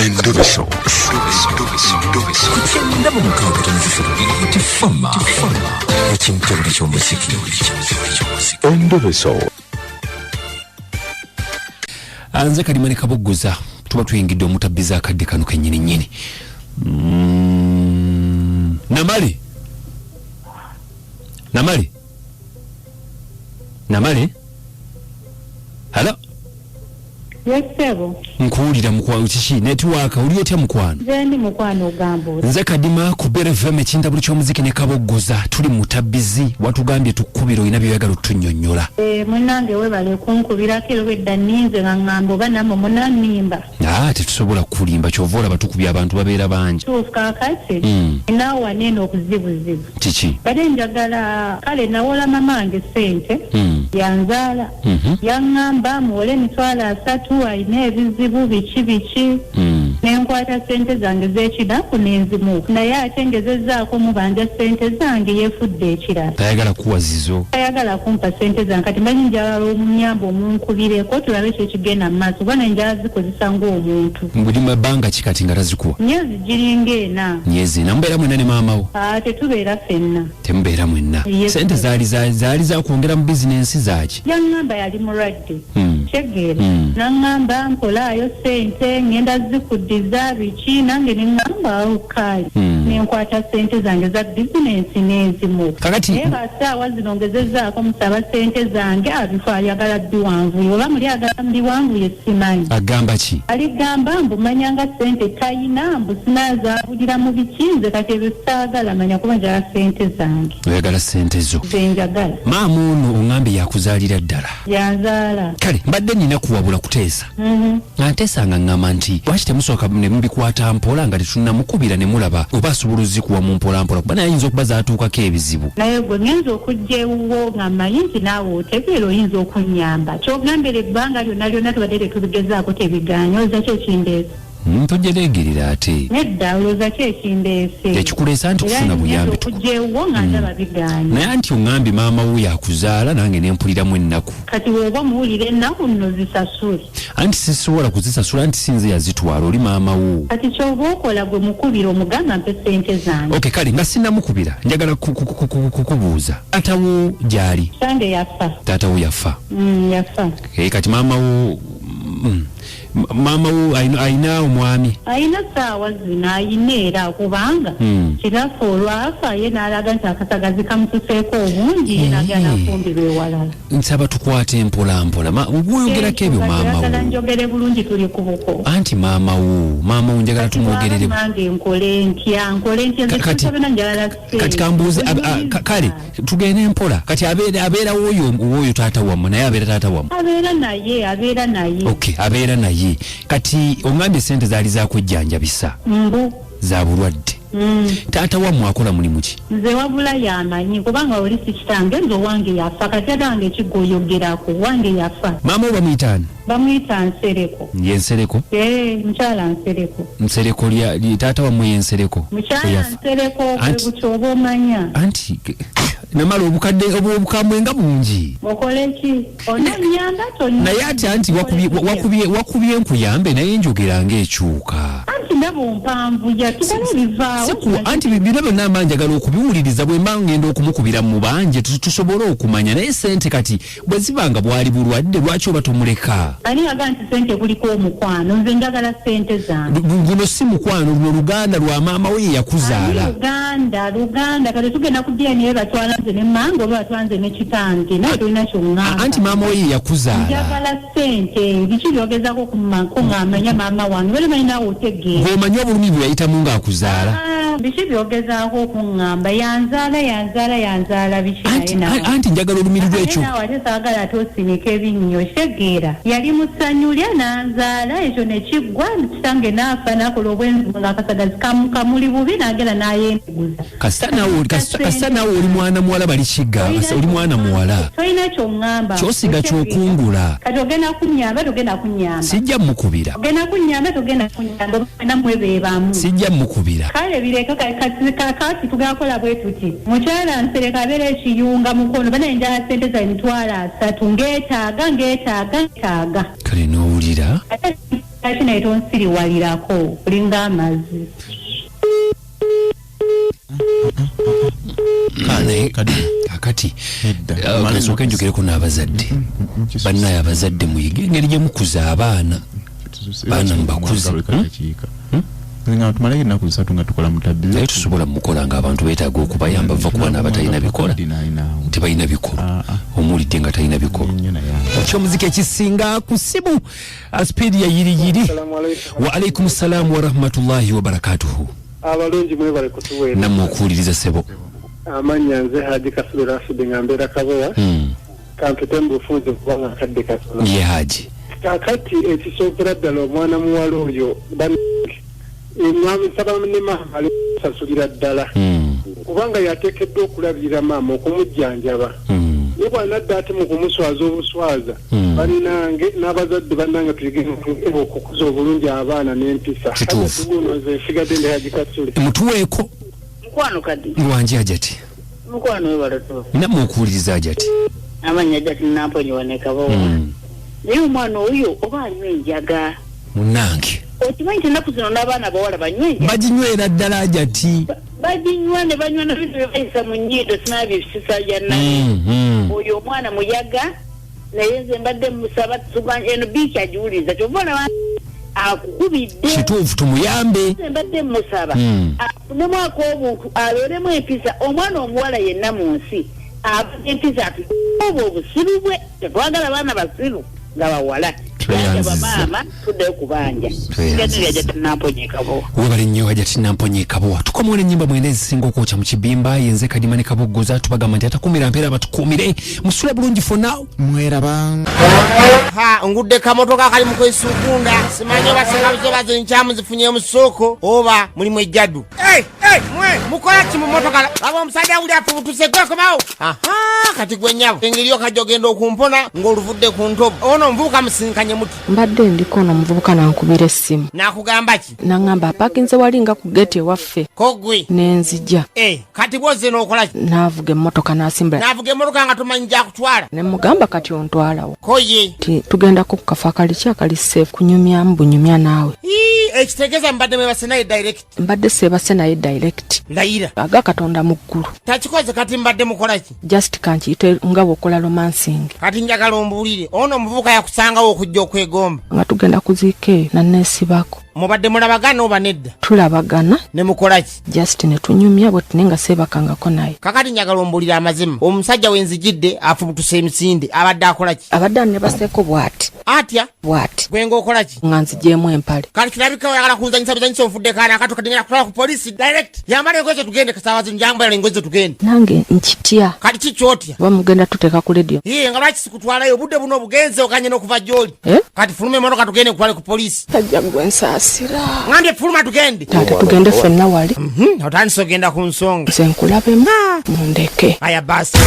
Endobeso. Ku 96.3 Tifama ekintabuli ky'omuziki. Endobeso. Nze Kadima ne Kaboggoza tuba tuyingidde omutabbiza akadde kano kennyini nnyini. Namale, Namale, Namale, halo. Yes, ssebo. Nkuwulira mukwano, kiki netiwaaka, oli otya mukwano? Nze ndi mukwano, ogamba oti? Nze Kadima ku Beer FM, ekintabuli ky'omuziki ne Kaboggoza. Tuli mutabbizi, watugambye tukkubira, olina byoyagala otunyonnyola. Eh, munnange webale kunkubirako, era obwedda nninze nga ŋŋamba oba nammwe munannimba. Aa, tetusobola kukulimba, kyova olaba tukubya, abantu babeera bangi. Tuufu kaakati naawe waneeno obuzibuzibu. Kiki? Badde njagala, kale nawola mamange ssente. Yanzaala. Yaŋŋamba muwole 300,000, alina ebizibu biki biki. Nenkwata ssente zange z'ekinaku nenzimuwa, naye ate ngezezzaako mubanja ssente zange, yeefudde ekirala. Tayagala kuwa zizo? Tayagala kumpa ssente zange. Kati mbanyi njagala omunyamba, omunkubireko tulabe kyekigenda mu maaso, kuba naye njagala zikozesa ng'omuntu. Buli mabbanga ki kati nga tazikuwa? Myezi giringa 4. Myezi 4. Mubeera mwenna ne maama wo? Aa, tetubeera ffenna. Temubeera mwenna? Yes. Sente zaali zakwongera mu bizinensi zaaki? Yaŋŋamba yali mulwadde. Kitegeera? Naŋŋamba mpolaayo ssente, ŋŋenda zikuddiza biki, nange ne ŋŋamba awo kaali. Nenkwata ssente zange za bizinensi n'ezimu. Kakati Naye basaawa zino ngezezzaako musaba ssente zange, abifo ayagala biwanvuye, oba muli agala mubiwanvuye, simanyi. Agamba ki? Aligamba mbu manyanga ssente tayina, mbu sinazaabulira mu biki. Nze kati ebyo saagala manya, kuba njagala ssente zange. Oyagala sente zo? Ze njagala. Maama ono oŋŋambye yakuzaalira ddala? Yanzaala. Kale mbadde nina kuwabula kuteesa. Nga nteesa nga ŋŋamba nti lwaki temusooka ne mubikwata mpola nga tetunnamukubira, ne mulaba oba asobola ozikuwa mu mpolampola, kuba naye ayinza okuba zaatuukako ebizibu. Naye gwe ngenza okujja ewuwo nga mmanyi nti naawe otegeera, oyinza okunnyamba. Kyogambera ebbanga lyonna lyonna tubadde tetubigezaako, tebigaanye, olowooza ki ekindeese? Tojereegerera ate. Nedda, olowooza ki ekindeese? Ekikuleesa nti Era kufuna ngenza buyambi. okujja ewuwo nga ndaba bigaanye. Naye anti oŋŋambye maama wo yakuzaala, nange ne mpuliramu ennaku. Kati bw'oba omuwulira ennaku, nno zisasule. Anti sisobola kuzisasula, anti si nze yazitwala, oli maama wo. Kati ky'oba okola, gwe mukubira omugamba mpe ssente zange. Ok, kale nga sinnamukubira njagala kukubuuza, taata wo gy'ali? Kitange yafa. Taata wo yafa? Yafa. Kati maama wo, maama wo ayina omwami? Ayina saawa zino, ayina era, kubanga kitaffe olwafa ye n'alaga nti akasagazi kamususeeko obungi, ye n'agenda n'afumbirwa ewalala. Nsaba tukwate mpola mpola. Gwoyogerako ebyo maama Njagala wo. njogere bulungi, tuli ku buko. Anti maama wo njagala tumwogerere. Nange nkole ntya, nkole ntya nze? Kisabena njagala ssente. Kati kambuuze, kale tugende mpola. Kati abeera woyo taata wammwe, naye abeera taata wammwe? Abeera naye, abeera naye. Ok, abeera naye. Kati oŋambye sente zaali zakwejjanjabisa? Mbu. Za bulwadde. Taata wammwe akola mulimu ki? Nze wabula yamanyi, kubanga oli si kitange, nze owange yafa. Kati ate wange ekigwoyogerako, wange yafa. Maama wo bamuyitaani? Bamuyita Nsereko. Ye Nsereko? Ee, mukyala Nsereko. Nsereko taata wammwe ye Nsereko? Mukyala Eyafa. Nsereko, bwe oba omanya. Anti namala obukadde obukambwe nga bungi. Okole ki? Ononyamba tonyamba? Naye ate anti wakubye nkuyambe, naye njogera ng'ekyuka. Anti ndaba ompanvuya, tukole ebivaawo. Anti bino byonna mba njagala okubiwuliriza bwe mba ngenda okumukubira mu banje, tusobole okumanya. Naye sente kati bwe ziba nga bwali bulwadde, lwaki oba tomuleka? Ani yaga nti sente kuliko omukwano? Nze njagala sente zange. Guno si mukwano, luno luganda lwa maama we, ye yakuzaala. Luganda, luganda. Kati tugenda ku DNA, batwala nze ne mmange oba batwala nze ne kitange? Nawe tolina kyoŋŋamba. Anti maama we ye yakuzaala. Njagala sente. Biki byogezako kuŋŋamanya maama wange? Bale manyi, naawe otegeera. Ng'omanyi obulumi bwe yayitamu ng'akuzaala. Ah, biki byogezaako okuŋŋamba? Yanzaala, yanzaala, yanzaala biki? Anti Naye naawe. Anti njagala olumirirwa Ate ekyo. naawe ate saagala ate osinika ebinnyo, kitegeera yali musanyulya n'anzaala, ekyo ne kiggwa. Kitange n'afa n'akola obwenzi nga akasagazi kamuli bubi, n'agenda n'ayeeguza. Kasita naawe oli mwana muwala, bali kigga oli mwana muwala. Tolina kyoŋŋamba. Kyosiga kyokungula. Kati ogenda kunnyamba, togenda kunnyamba? Sijja mukubira. Ogenda kunnyamba, togenda kunnyamba? Oba mwe beebamu? Sijja mukubira. Kale bireka. Kati tugakola bwe tuti: mukyala Nsereka abeera ekiyunga mukono, banaye njala sente za 300,000, ngeetaaga, ngeetaaga, ngeetaaga. Kale n'owulira. Ate Lwaki naye tonsiriwalirako olinga amazzi? Naye Kadi. kakati Nedda. kansooke njogерeko n'abazadde. Bannaye abazadde, muyige engeri gye mukuza abaana. Baana mubakuze. Nga tumalayo ennaku 3 nga tukola mutabbi. Naye tusobola mukola nga abantu beetaaga okubayamba, va kuba n'abatalina bikola, tebalina bikolo. Ah, ah. Omuwulidde nga talina bikolo. Nnyo naye awo. Ekyomuziki ekisinga ku simu, speed ya yiriyiri. Assalamu alaikum. Wa alaikum salaamu warahmatullahi wabarakatuhu. Abalungi, mwebale kutuweera. Nammwe okuwuliriza, ssebo. Amannya nze Haji Kasube Rashidi, nga mbeera Kabowa. Kampite mu bufunze kubanga akadde katono. Ye Haji. Kakati ekisookera ddala, omwana muwala oyo bannange, nsaba ne maama ali kusasulira ddala, kubanga yateekeddwa okulabirira maama, okumujjanjaba. Naye bw'anadda ate mu kumuswaza obuswaza. Bannange n'abazadde, bannange, tuyige okukuza obulungi abaana n'empisa. Kituufu. Guno nze nsigadde ndi Haji Kasule. Mutuweeko. Mukwano kadi. Lwangi, Ajati. Mukwano, webale tu. Nammwe okuwuliriza, Ajati. Amannya Jati Namponyiwa ne Kabowa. Naye omwana oyo oba anywa enjaga? Munnange. Okimanyi nti ennaku zino n'abaana abawala banywa enjaga? Baginywera ddala, Ajati. Baginywa ne banywa na bintu bye bayisa mu nnyindo, sinabyo ebisisa bya nani. Oyo omwana muyaga, naye nze mbadde musaba eno biiki agiwuliriza, kyova olaba akukubidde. Kituufu, tumuyambe. Nze mbadde musaba afunemu ak'obuntu, abeeremu empisa. Omwana omuwala yenna mu nsi aba empisa, ati oba obusiru bwe tetwagala baana basiru nga bawala. Tweyanziza. Bamaama, tuddeyo kubanja. Tweyanziza. Namponye Kabowa. Webale nnyo, Hajati Namponye Kabowa. Tukomewo n'ennyimba 9 ezisinga okwokya mu kibimba. Yenze Kadima ne Kaboggoza, tubagamba nti atakumira mpeera batukuumire. Musule bulungi for now. Mweraba. Ha, ngudde kamotoka akali mu kwesukunda, simanyi oba senga oba zinkyamu zifunye mu ssooko oba mulimu ejjaddu. Hey, hey, mwe mukola ki mu motoka? Laba omusajja wuli afubutuse, gwekomawo. Aha, kati gwe nnyabo, engeri okajja ogenda okumpona ng'oluvudde ku ntobo. Ono omuvubuka musinkanye muti? Mbadde ndiko ono omuvubuka nankubira essimu. N'akugamba ki? Naŋŋamba apakinze wali nga ku geeti ewaffe. Ko gwe? Nenzija. Eh, kati bwozze n'okola ki? Naavuga emmotoka n'asimbula. N'avuga emmotoka nga tomanyi gyakutwala? Ne mugamba, kati ontwalawo? Ko ye? Ti tugendako ku kafo akali ki, akali safe, kunyumyamu bunyumya naawe. Ii, ekitegeeza mbadde mwebase naye direct? Mbadde seebase naye direct. Layira. Aga Katonda mu ggulu. Takikoze. Kati mbadde mukola ki? Just kankiyite nga bw'okola romancing. Kati njagala ombuulire, ono omuvubuka yakusangawo okujja okwegomba? Nga tugenda kuziika eyo, nanneesibako. Mubadde mulabagana oba nedda? Tulabagana. Ne mukola ki? Just ne tunyumya bwe tune nga seebakangako naye. Kakati njagala ombuulire amazima, omusajja wenzijidde afubutuse emisinde, abadde akola ki? Abadde annebaseeko bw'ati. Atya? Bw'ati. Gwe ng'okola ki? Nga nzigyemu empale. Kati kirabika oyagala kunzanyisa bizanyisa, onfudde kaana akato. Kati ngenda kutwala ku polisi direct. Yambala engoye zo tugende, kasaawa zino jambala engoye zo tugende. Nange nkitya. Kati kikyotya? Oba mugenda tuteeka ku rediyo. Iye, nga lwaki sikutwalayo? Obudde buno obugenze oganye n'okuva gy'oli. Eh? Kati fuluma emotoka tugende nkutwale ku polisi. Tajja gwe, nsaasira. Ngambye fuluma tugende. Taata, tugende ffenna wali. Otandise ogenda ku nsonga. Nze nkulabemu, mundeke. Aya basi.